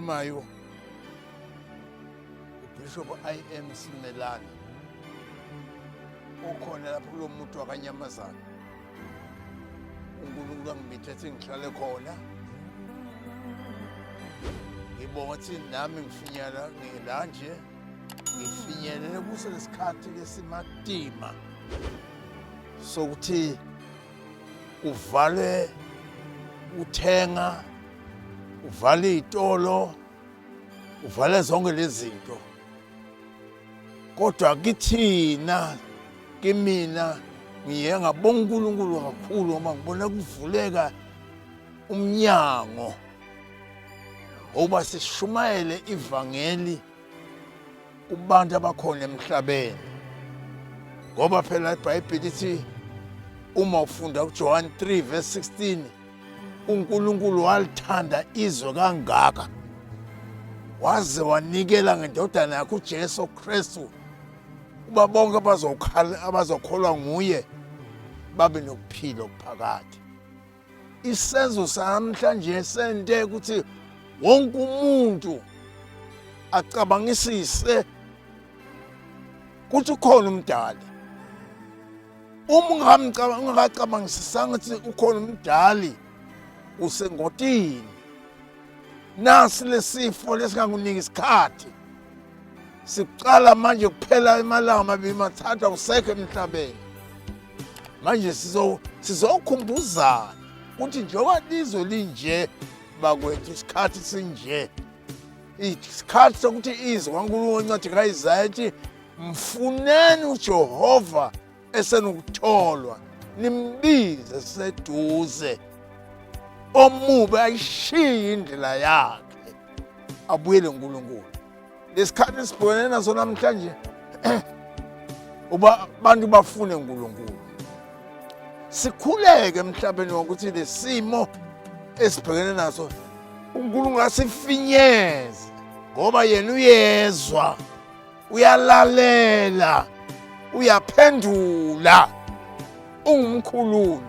Okhulumayo uBishop IM Simelane, okhona lapho kulo muntu wakanyamazana. UNkulunkulu angibithe ethi ngihlale khona. Ngibonga ukuthi nami ngifinyela ngila nje, ngifinyelele kuso lesikhathi lesimatima sokuthi uvale uthenga, uvale iy'tolo, uvale zonke lezi zinto. Kodwa kithina, kimina, ngiye ngabonga uNkulunkulu kakhulu ngoba ngibona kuvuleka umnyango ngoba sishumayele ivangeli kubantu abakhona emhlabeni. Ngoba phela iBhayibheli lithi uma ufunda kuJohn 3 verse 16, uNkulunkulu walithanda izwe kangaka waze wanikela ngendodana yakhe uJesu Kristu uba bonke abazokhala abazokholwa nguye babe nokuphila okuphakade. Isenzo sanamhlanje sente ukuthi wonke umuntu acabangisise ukuthi ukhona umdali. Uma ungakacabangisisanga ukuthi ukhona umdali, usengotini. Nasi lesifo lesingakunika isikhathi siqala manje, kuphela emalanga amabili mathathu awusekho emhlabeni. Manje sizokhumbuzana ukuthi njengoba lizwe linje bakwethu, isikhathi sinje, isikhathi sokuthi izwi kaNkulunkulu encwadi kaIsaya ethi mfuneni uJehova esenokutholwa, nimbize seduze. Omubi ayishiye indlela yakhe abuyele kuNkulunkulu. Lesikhathi esibhekene naso namhlanje uba abantu bafune uNkulunkulu, sikhuleke emhlabeni wonke ukuthi lesimo esibhekene naso uNkulunkulu asifinyeze, ngoba yena uyezwa, uyalalela, uyaphendula, ungumkhululi.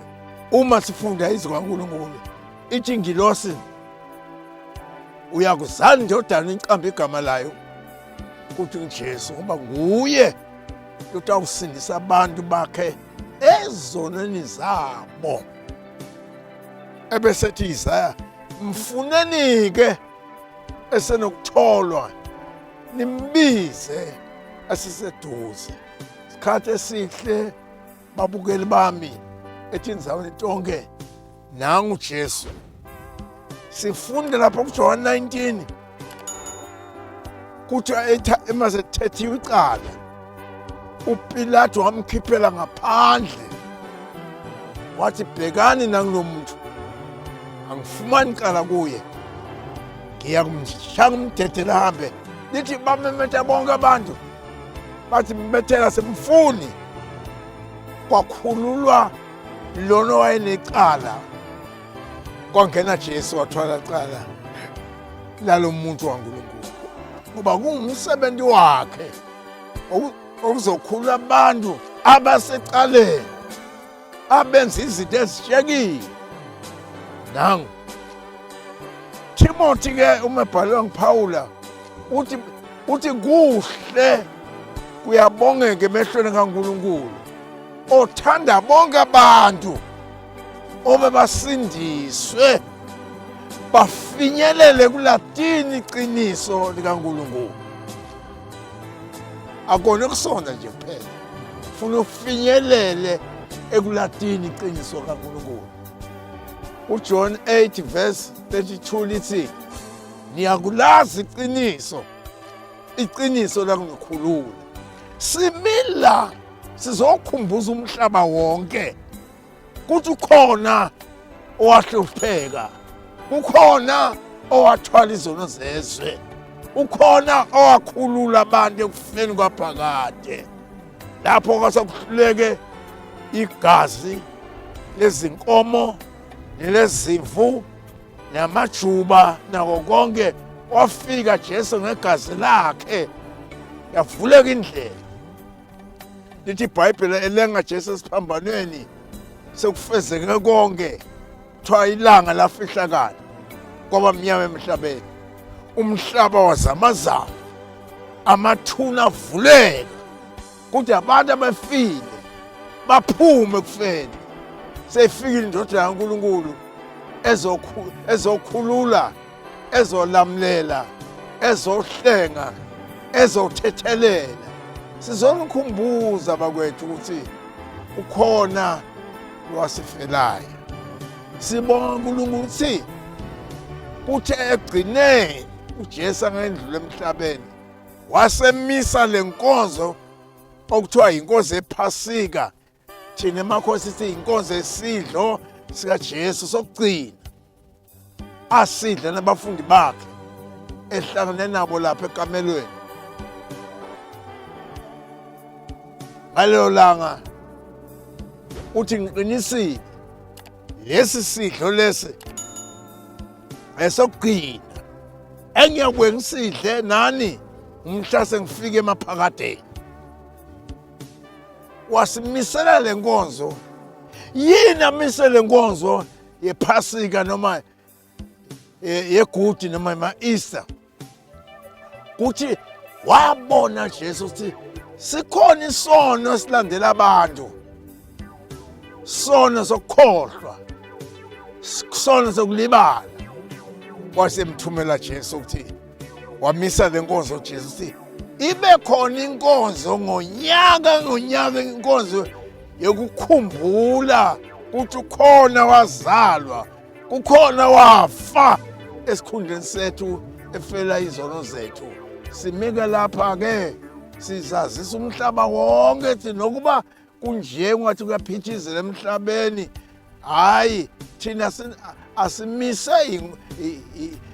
Uma sifunda izwi kaNkulunkulu ithi ingilosi uyakuzala indodana incambe igama layo kuthi uJesu, ngoba nguye utawusindisa abantu bakhe ezonweni zabo. Ebesethi Isaya, mfuneni-ke esenokutholwa, nimbize esiseduze. Isikhathi esihle babukeli bami etindzaweni tonke, nangu Jesu. Sifunde lapho kuJohn 19 kuthiwa emasethethiwe icala, uPilato wamkhiphela ngaphandle wathi, bhekani nangulo muntu, angifumani icala kuye, ngiyakumshaya ngimdedele ahambe. Lithi bamemetha bonke abantu bathi mbethela simfuni. Kwakhululwa lona owayenecala, kwangena Jesu wathwala cala lalo muntu waNkulunkulu, ngoba kungumsebenzi wakhe okuzokhulula abantu abasecaleni abenza izinto ezitshekile. Nangu Timothy ke uma ebhalelwa ngiphawula uthi kuhle kuyabongeka emehlweni kaNkulunkulu othanda bonke abantu obe basindiswe bafinyelele kulatini iqiniso likaNkulunkulu. Akona ukusonda nje kuphela, funa ufinyelele ekulatini iqiniso kaNkulunkulu. UJohn 8 verse 32 lithi niyakulazi iqiniso, iqiniso lakungikhulula. Simila sizokhumbuza umhlaba wonke ukuthi ukhona owahlupheka, kukhona owathwala izono zezwe, ukhona owakhulula abantu ekufeni kwaphakade. Lapho kwasekuhluleke igazi lezinkomo nelezimvu namajuba nako konke, wafika Jesu ngegazi lakhe yavuleka indlela. Lithi iBhayibheli elenga Jesu esiphambanweni sekufezeke konke, kuthiwa ilanga lafihlakala kwaba mnyama emhlabeni. Umhlaba wazamazama, amathuna avuleka, kodwa abantu abafile baphume ekufeni. Seyifikile indodana kaNkulunkulu ezokhulula, ezolamlela, ezohlenga, ezothethelela. Sizonikhumbuza bakwethu ukuthi ukhona lowasifelayo. Sibonga uNkulunkulu ukuthi kuthe ekugcineni uJesu angendlula emhlabeni wasemisa lenkonzo okuthiwa inkonzo yePhasika. Thina emakhosi sithi inkonzo yesidlo sikaJesu sokugcina asidla nabafundi bakhe ehlangane nabo lapha ekamelweni. Ngalelo langa uthi ngiqinisile, lesi sidlo lesi esokugcina engiyakuye ngisidle nani umhla sengifike emaphakadeni. Wasimisela le nkonzo. Yini amise le nkonzo yephasika noma yegudi noma ema-Easter? Kuthi wabona Jesu ukuthi sikhona isono esilandela abantu, sono sokukhohlwa, sono sokulibala. Wasemthumela Jesu ukuthi wamisa le nkonzo Jesu ukuthi ibe khona inkonzo ngonyaka ngonyaka, inkonzo yokukhumbula ukuthi ukhona wazalwa, kukhona wafa esikhundleni sethu efela izono zethu. Simike lapha ke sizazisa umhlaba wonke thi nokuba kunje ungathi kuyaphithizela emhlabeni. Hayi, thina asimise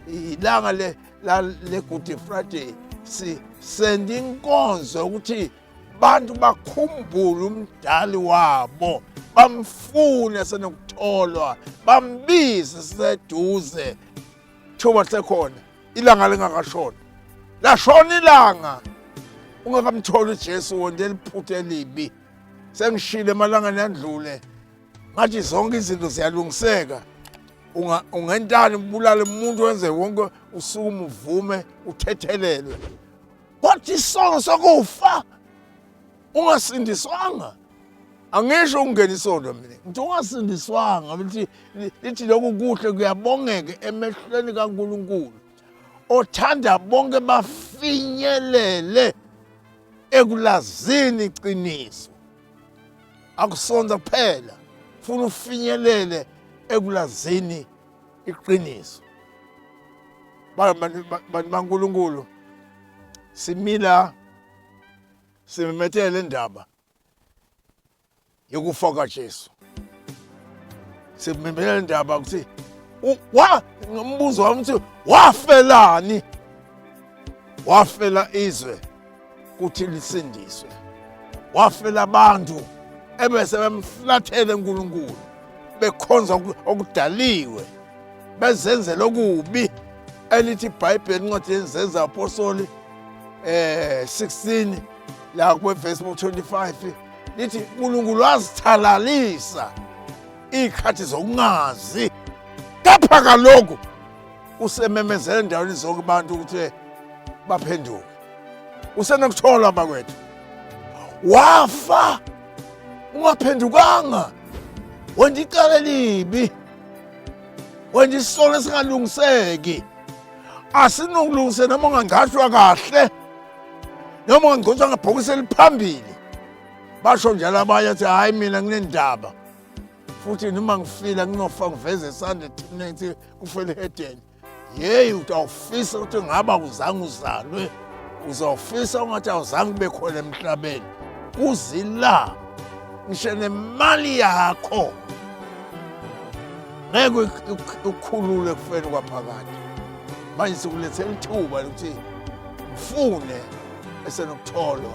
ilanga le le Good Friday, sisenda inkonzo ukuthi bantu bakhumbule umdali wabo, bamfune senokutholwa, bambize siseduze, thuba sekhona, ilanga lingakashona. Lashona ilanga ungakamtholi uJesu, wonde eliphutha elibi. Sengishile emalangeni andlule ngathi zonke izinto ziyalungiseka. Ungentani ubulale umuntu, wenze wonke, usukume uvume uthethelelwe, kodwa isono sokufa ungasindiswanga. Angisho ukungena isono mina, ngithi ungasindiswanga. Lithi lithi lokhu kuhle kuyabongeka emehlweni kaNkulunkulu othanda bonke bafinyelele ekulazini iqiniso. Akusonza kuphela, funa ufinyelele ekulazini iqiniso. Bantu baNkulunkulu, simila simemethele le ndaba yokufa kaJesu. Simemethele le ndaba ukuthi wa ngombuzo wami ukuthi wafelani? Wafela izwe kuthi lisindiswe. Wafela abantu ebese bemflathele uNkulunkulu, bekhonza okudaliwe, bezenzela okubi. Elithi iBhayibheli incwadi yenzenza apostoli 16 la kweverse 25 lithi uNkulunkulu wazithalalisa iy'khathi zokungazi, kepha kaloku usememezela endaweni zonke abantu ukuthi baphenduke. Usenokuthola bakwethu, wafa ungaphendukanga, wenza icala elibi, wenza isono esingalungiseki. Asinokulungise noma ungangcatshwa kahle noma ungangcotshwa ngebhokisi eliphambili. Basho njalo abanye athi hhayi mina nginendaba futhi noma ngifile nginofa ngiveze isandla ethuneni ngithi kufele ehedeni. Yeyi, utawufisa ukuthi ngaba uzange uzalwe, uzawufisa ungathi awuzange ube khona emhlabeni. Kuzila ngisho nemali yakho ngeke ukhulule ekufeni kwaphakade. Manje sikulethela ithuba lokuthi mfune esenokutholwa,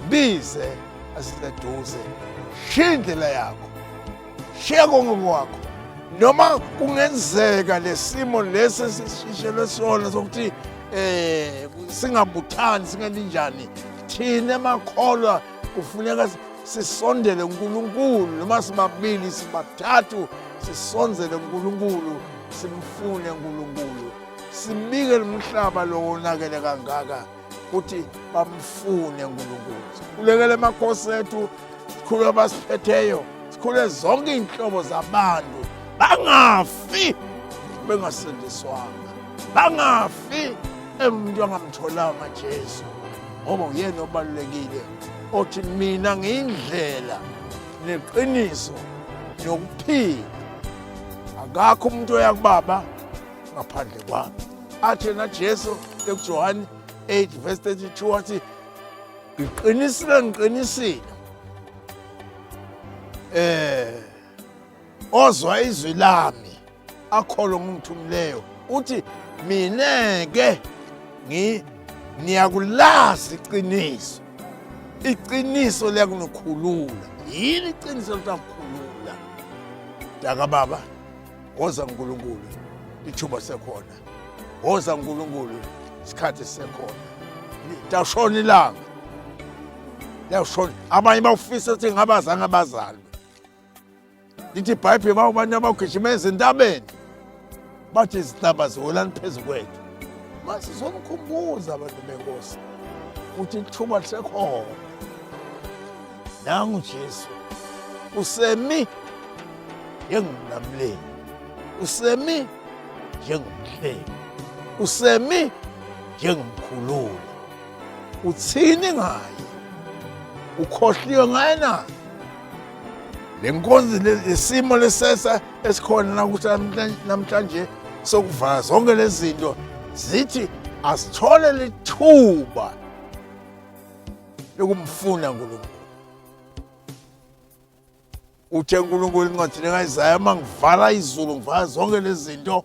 bize asiseduze, shiya indlela yakho, shiya konke kwakho. Noma kungenzeka lesimo lesi esishishelwe sona sokuthi singabuthani singelinjani, thina emakholwa kufuneka sisondele uNkulunkulu, noma sibabili sibathathu, sisondele uNkulunkulu, simfune uNkulunkulu. Sibike lomhlaba lo wonakele kangaka ukuthi bamfune uNkulunkulu. Sikhulekele amakhosi ethu, sikhuleke abasiphetheyo, sikhule zonke iy'nhlobo zabantu bangafi bengasindiswanga, bangafi emuntu angamtholanga Jesu, ngoba uyena obalulekile othi mina ngiyindlela neqiniso nokuphila, akakho umuntu oya kubaba ngaphandle kwami. Athi yena Jesu ekuJohane 8 verse 32 wathi ngiqinisile ngiqinisile ozwa izwi lami akholwe ngungithumileyo uthi mina ke ngi niyakulazi iqiniso, iqiniso liyakunokhulula. Yini iqiniso litakukhulula? Daka baba, woza uNkulunkulu, ithuba sekhona. Woza uNkulunkulu, isikhathi sekhona. Tashona ilanga, liyashona. Abanye bawufisa ukuthi ngabe azange abazalwe. Lithi iBhayibheli bawubantu abagijima ezintabeni, bathi izintaba ziwelani phezu kwethu. Masizomkhumbuza abantu benkosi ukuthi ithuba lisekhona. Nangu Jesu usemi njengomlamuleli, usemi njengomhlengi, usemi njengomkhululi. Uthini ngaye? Ukhohliwe ngaye na? Le nkonzo, lesimo lesesa esikhona nakuthi namhlanje sokuvala zonke lezi zinto, zithi asithole lithuba lokumfuna uNkulunkulu. Uthe uNkulunkulu encwadini kaIsaya, uma ngivala izulu ngivala zonke lezi zinto,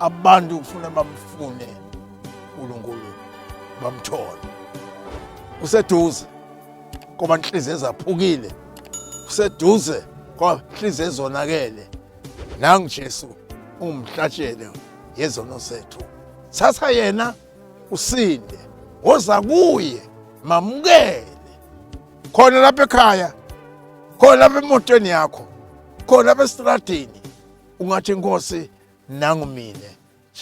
abantu kufuna bamfune uNkulunkulu bamthole. Useduze ngoba inhliziyo ezaphukile, useduze ngoba inhliziyo ezonakele. Nangu Jesu ungumhlatshelo yezono zethu. Thatha yena usinde, woza kuye, mamukele khona lapha ekhaya, khona lapha emotweni yakho, khona lapha esitradini. Ungathi Nkosi, nangu mina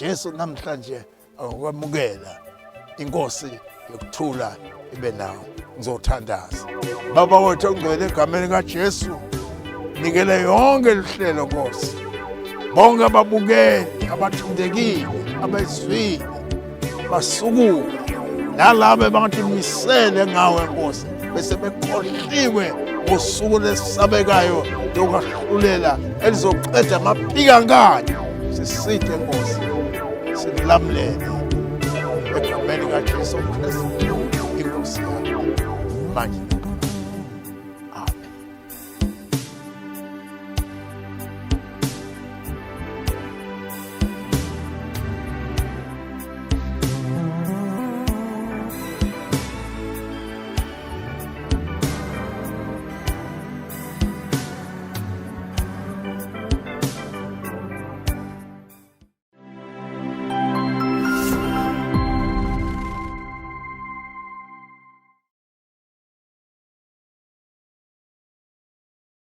Jesu namhlanje akwamukela, inkosi yokuthula ibe nawe. Ngizothandaza. Baba wethu ongcwele, egameni kaJesu nikele yonke lihlelo Nkosi, bonke ababukeli abathintekile abezwile basukume, nalabo abangathi ngawe Nkosi bese bekhohliwe ngosuku lesabekayo lokwahlulela elizoqeda amaphikankani. Siside Nkosi, silamulele egameni kaJesu Kristu inkosi yami manje.